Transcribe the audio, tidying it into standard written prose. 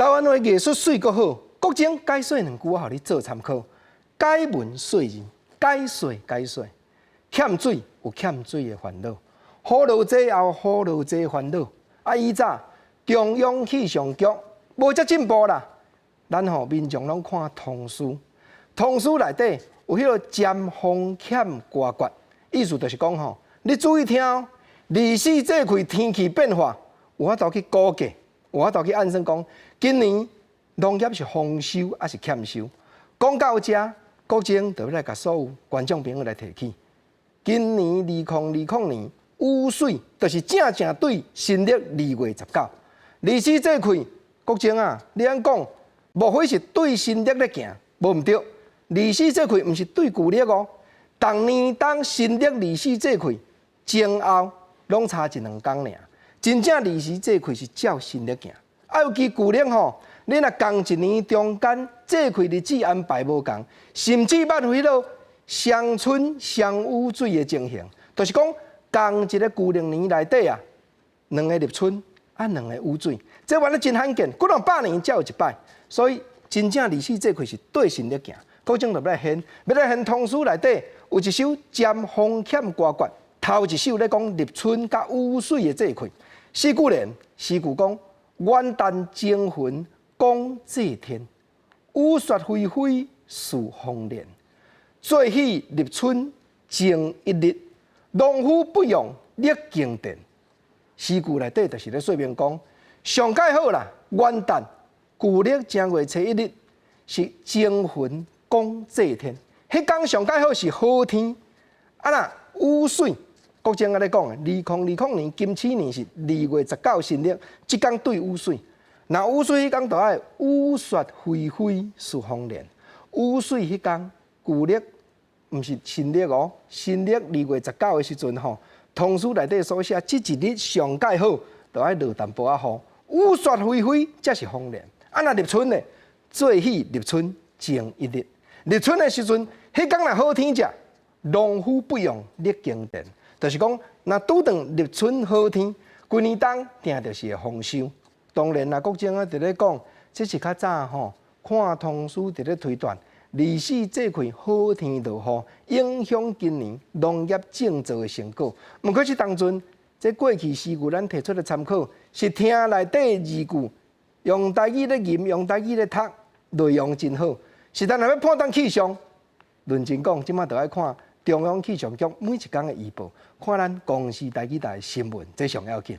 台灣話藝術媠閣好，國政解說兩句，我予你做參考。解文說字，解說解說，欠水有欠水的煩惱，雨落濟也有雨落濟煩惱。啊，以早中央氣象局無遮進步啦，咱吼民眾攏看通書，通書內底有彼個占風險歌訣，意思就是講吼，你注意聽哦，二十四節氣天氣變化，有法度去估計，有法度去按算講，今年農業是豐收抑是欠收？講到遮，國政就欲來共所有觀眾朋友來提起，今年2020年雨水就是正正對新曆2月19，二十四節氣，國政啊，你按講，莫非是對新曆咧行？無毋對，二十四節氣毋是對舊曆哦，逐年當新曆二十四節氣前後攏差一兩工爾，真正二十四節氣是照新曆行。啊，尤其舊曆吼，你若仝一年中間節氣日子安排無仝，甚至捌有彼個雙春雙雨水的情形，就是講仝一個舊曆年內底啊，兩个立春啊，兩个雨水，這原來真罕見，幾兩百年才有一擺，所以真正二十四節氣是對新曆行。國政就欲來掀，欲來掀通書內底有一首占風險歌訣，頭一首咧講立春佮雨水的節氣，四句聯，詩句講元旦晴雲廣祭天，雨雪霏霏似豐年。做喜立春晴一日，農夫不用力耕田。詩句內底就是咧說明講，上蓋好啦，元旦舊曆正月初一日是晴雲廣祭天，彼工上蓋好是好天。啊若雨水，國政按呢講，2020年金鼠年是2月19新曆，這工對雨水。若雨水彼工就愛雨雪霏霏似豐年，雨水彼工舊曆毋是新曆哦，新曆2月19的時陣吼，通書內底所寫，這一日上蓋好，就愛落淡薄仔雨，雨雪霏霏才是豐年。啊，若立春呢？做喜立春晴一日，立春的時陣，彼工若好天遮，農夫不用力耕田，就是講，若拄著立春好天，規年冬定就是會豐收。當然啦，國政啊，佇咧講，這是較早吼，看通書佇咧推斷，二十四節氣好天落雨，影響今年農業種作的成果。毋過這當陣，這過去詩句咱提出來參考，是聽內底字句，用台語咧吟，用台語咧讀，內容真好。是但若欲判斷氣象，認真講，這馬就愛看中央氣象局每一工的預報，看咱公視台語台的新聞，這上要緊。